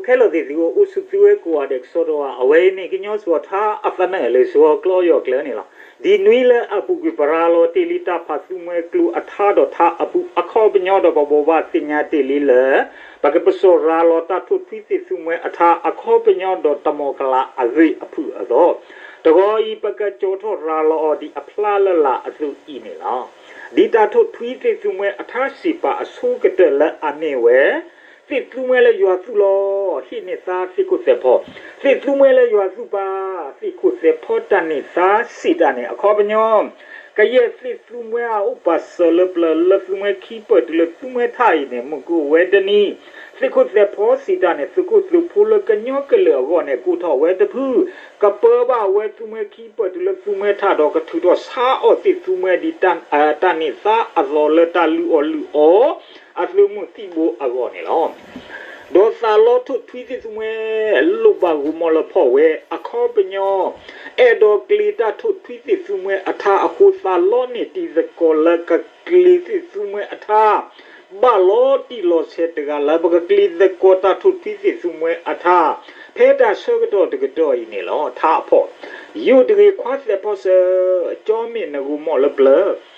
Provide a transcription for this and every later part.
ခဲလၢာ်သ့ၣ်သုအိၣ်ဆူၣ်သုဝဲကိးဂၤဒဲးကစီဒီဧါ, အဝဲအံၤမ့ၢ်ကညီစှီၤထါအသနၢၣ်လၢစှီၤကျီယီၢ်ကျၢၤန့ၣ်လီၤ. ဒ်နွံလၢအပူၤကွံာ်ပရၤလီၤတ့ၢ်လံတၢ်ဖးသူမှဲကျိအထါဒီးထါအပူၤအခီပညီဒီး ပဘိးဘၣ်သ့ၣ်ညါတ့ၢ်လံလၢ ပကပစီၤရၤလီၤတၢ်ထိၣ်ထွံသ့ၣ်သူမှဲအထါအခီပညီဒီးတမီၤကလးအဂ့ၢ်အဖုၣ်အသိး, တဂီၤအံၤ ပကကၠီထီၣ်ရၤလီၤအီၤဒ်အဖျါလၢလာ်အသိးအံၤန့ၣ်လီၤ. ဒ်တၢ်ထိၣ်ထွံသ့ၣ်သူမှဲအထါစံးပာ်အဆိကတၢၢ်လၢအမ့ၢ်ဝဲ သ့ၣ်သူမှဲလၢယွၤသူၣ်လီၤ, ဟ့ၣ်န့ၢ်သါသ့ၣ်ခိၣ်သဲးဖီ, သ့ၣ်သူမှဲလၢယွၤသူၣ်ပၢ, သ့ၣ်ခိၣ်သဲးဖီတၢ်န့ၢ်သါစံးတၢ်န့ၣ် အခီပညီ ကယဲၢ်သ့ၣ်သူမှဲအအိၣ်ပာ်စၢၤလၢပျၢၤလၢသူမှဲခံပၢၢ်တုၤလၢသူမှဲထါအံၤန့ၣ် မုၢ်ကအိၣ်ဝဲတနံၤ, သ့ၣ်ခိၣ်သဲးဖီစံးတၢ်န့ၣ် သုးခိၣ်သုးဖိလၢကညီကလုာ်အဂီၢ်န့ၣ် ကိးထီၣ်ဝဲတဖု, ကပၢဘၣ်ဝဲသူမှဲခံပၢၢ်တုၤလၢသူမှဲထါဒီးကထုးထီၣ်ဆါအီၣ်သ့ၣ်သူမှဲဒ်တၢ်န့ၢ်သါအသိးလၢတၢ်လုၢ်အီၣ်လုၢ်အီ အသုးမုၢ်သံၣ်ဘိအဂီၢ်န့ၣ်လီၤ. ဒီးသးလီထိၣ်ထွံသ့ၣ်သူမှဲ လိၣ်ဘၣ်ဂိၢ်မီၢ်လၢဖီၣ်ဝဲအခီပညီ, အဲၣ်ဒိးကျ့ၤတၢ်ထိၣ်ထွံသ့ၣ်သူမှဲအထါအဃိ သးလီန့ၢ်တံၤသကိးလၢကကျ့ၤသ့ၣ်သူမှဲအထါ ဘၣ်လီၤတံၢ်လီၤဆဲးတဂၤလၢပကကျ့ၤသကိးတၢ်ထိၣ်ထွံသ့ၣ်သူမှဲအထါ ဖဲတၢ်ဆၢကတီၢ်တကတီၢ်အံၤန့ၣ်လီၤ. ထါအဖီၣ်, ယိၣ်တဂ့ၤခွါသဲးဖီစၢၤ, ကၠီမ့ၢ်နဂိၢ်မီၢ်လၢပျၢၤ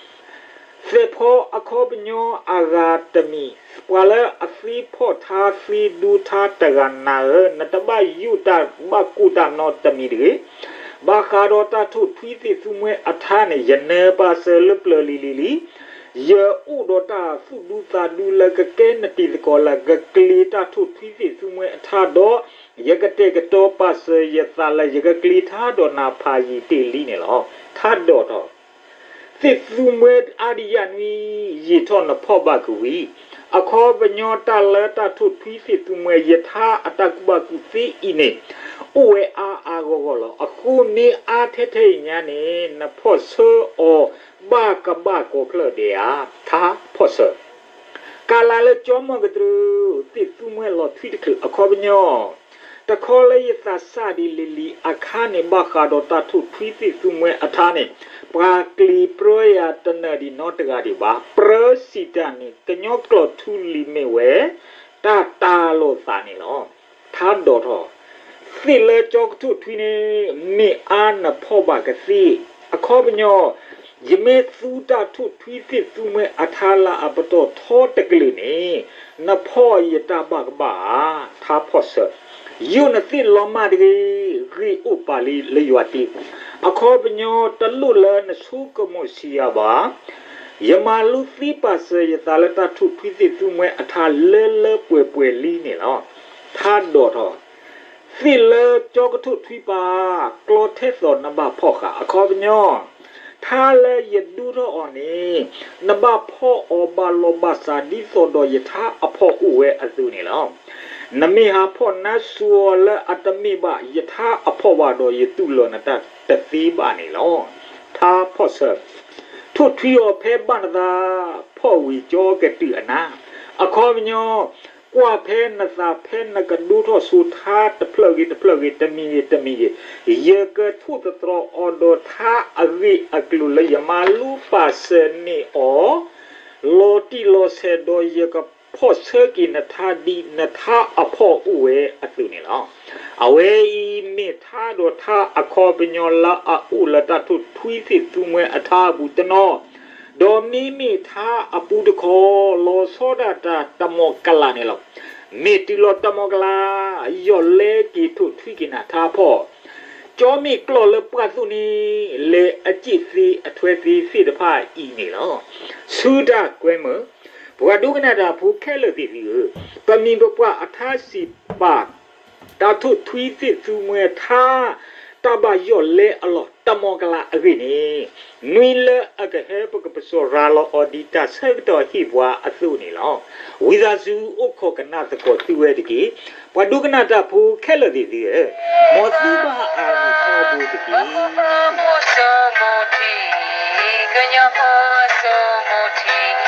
သဲးဖီအခီပညီအဂၤတမံၤ, ပှၤလၢအသ့ဖီၣ်ထါသ့ဒိထါတဂၤနၤဧၢ, နတဘၣ်ယိၣ်တၢ်ဘၣ်ကိၢ်တၢ်နီတမံၤတဂ့ၤ. ဘၣ်ဃးဒီးတၢ်ထိၣ်ထွံသ့ၣ်သူမှဲအထါန့ၣ် ယနၢၤပာ်စၢၤလၢပျၢၤလံၤလံၤလံၤ, ယအိၣ်ဒီးတၢ်သူၣ်ဒူသးဒူလၢကကဲနတံၤသကိးလၢကကျ့ၤတၢ်ထိၣ်ထွံသ့ၣ်သူမှဲအထါဒီး ယကတဲာ်ကတီၤပာ်စၢၤယသးလၢယကကျ့ၤထါဒီးနၤဖးယံာ်တ့ၢ်လံန့ၣ်လီၤ. ထါဒိၣ်ထီၣ်, သ့ၣ်သူမှဲအါဒံးယၤနွံ, ယံာ်ထီၣ်နဖီၣ်ဘၣ်ကဝံၤ, အခီပညီတၢ်လၢတၢ်ထိၣ်ထွံသ့ၣ်သူမှဲ ယထါအတၢ်ကူၣ်ဘၣ်ကူၣ်သ့အံၤန့ၣ် အိၣ်ဝဲအါအါဂီၢ်ဂီၢ်လီၤ. အဃိမ့ၢ်အါထဲထဲအံၤညါန့ၣ် နဖီၣ်ဆၢအီၤဘၣ်ကဘၣ်ကိးဖျၢၣ်ဒဲးဧါ. ထါဖီၣ်ဆၢ ကလၤလၢကၠီမီၢ်ကတြူၢ် သ့ၣ်သူမှဲလီၤထွံတချုးအခီပညီ, တခီလၢယသးစၢ်ဒ်လံၤလံၤအခါန့ၣ် ဘၣ်ဃးဒီးတၢ်ထိၣ်ထွံသ့ၣ်သူမှဲအထါန့ၣ် ပှၤကျ့ၤပြၢယၤတနၢၤဒံးနီတဂၤဒံးဘၣ်. ပြၢစံးတၢ်န့ၣ် ကညီကျိာ်ထူလံၤမ့ၢ်ဝဲ တၢ်တၢ်လိာ်သးန့ၣ်လီၤ. ထါဒိၣ်ထီၣ်, သ့ၣ်လၢကၠီကထိၣ်ထွံန့ၣ် မ့ၢ်အါနဖီၣ်ဘၣ်ကသ့, အခီပညီ ယမ့ၢ်သူတၢ်ထိၣ်ထွံသ့ၣ်သူမှဲအထါလၢအပတီၢ်ထီတကလုာ်န့ၣ် နဖီၣ်ယတၢ်ဘၣ်ကဘၣ်ဧါ. ထါဖီၣ်ဆၢ, ယိၣ်နသ့ၣ်လီၤမၢ်တဂ့ၤ, ဂ့ၢ်အိၣ်ပာ်လံလၢယွၤတ့, အခီပညီတလိၣ်လၢနဆိကမိၣ်ဆံးယၤဘၣ်. ယမၤလိသ့ပာ်စၢၤယသးလၢတၢ်ထိၣ်ထွံသ့ၣ်သူမှဲအထါလၢလၢပှဲၤပှဲၤလံန့ၣ်လီၤ. ထါဒိၣ်ထီၣ်, သ့ၣ်လၢကၠီကထိၣ်ထွံပာ် ကျီထဲသိးနဘၣ်ဖီၣ်ဃာ် အခီပညီ, ထါလၢယဒိထီၣ်အီၤန့ၣ် နဘၣ်ဖီၣ်အီၤဘၣ်လီၤဘၣ်စးဒ်သိးဒီးယထါအဖီၣ်အိၣ်ဝဲအသိးန့ၣ်လီၤ. နမ့ၢ်ဟးဖီၣ်နါစူၤအီၤလၢအတမ့ၢ်ဘၣ်ယထါအဖီၣ်ဘၣ်ဒီး ယတူၢ်လိာ်နတၢ်တသ့ဘၣ်န့ၣ်လီၤ. ထါဖီၣ်ဆၢ, ထိၣ်ထွံအီၤဖဲဘၣ်နသး ဖီၣ်ဝံၤကၠီကတုၤအနါ, အခီပညီ, ကွၢ်ဖဲနသးဖဲနကဒိထီၣ်ဆိထါတဖျၢၣ်ဂ့ၤတဖျၢၣ်ဂ့ၤ တမံၤဂ့ၤတမံၤဂ့ၤ, ယကထိၣ်သတြီၤအီၤဒီးထါအဂ့ၢ်အကျိၤလၢယမၤလိပာ်စၢၤန့ၢ်အီၤ လီၤတံၢ်လီၤဆဲးဒီးယကဖီၣ်ဆၢက့ၤနထါဒ်နထါအဖီၣ်အိၣ်ဝဲအသိးန့ၣ်လီၤ. အဝဲအံၤမ့ၢ်ထါဒီးထါအခီပညီလၢအအိၣ်လၢတၢ်ထိၣ်ထွံသ့ၣ်သူမှဲအထါအပူၤတနီၤ, ဒီးမ့မ့ၢ်ထါအပူၤတခီ လီၤဆီဒၣ်တၢ်တမီၤကလးန့ၣ်လီၤ. မ့ၢ်တုၤလီၤတမီၤကလး ယီၢ်လဲက့ၤထိၣ်ထွံက့ၤနၤထါဖီၣ် ကၠီမ့ၢ်ကျီၢ်လၢပှၢ်သိၣ်န့ၣ် လဲၤအစ့ၣ်သ့အထွဲသ့သ့ၣ်တဖၣ်အံၤန့ၣ်လီၤ. ဆူတၢ်ကွဲမုာ်, ပှၤဒိကနၣ်တၢ်ဖိခဲလၢာ်သ့ၣ်သုဧၢ, ပမံၤပပှၢ်အထါစံးပာ် တၢ်ထိၣ်ထွံသ့ၣ်သူမှဲထါ တၢ်ဘၣ်ယီၢ်လဲအလီၢ် တမီၤကလးအဂ့ၢ်န့ၣ် နွံလၢအကဟဲပကပစီၤရၤလီၤအီၤဒ်တၢ်ဆၢကတီၢ်ဟ့ၣ်ပှၤအသိးန့ၣ်လီၤ. ဝံသးစူၤအိၣ်ခိးကနၣ်သကိးသုဝဲတက့ၢ်. ပှၤဒိကနၣ်တၢ်ဖိခဲလၢာ်သ့ၣ်သုဧၢ, မ်သုဘၣ်အမုာ်ထီဘိတက့ၢ်. ကညီဖိအစိၤမူထံ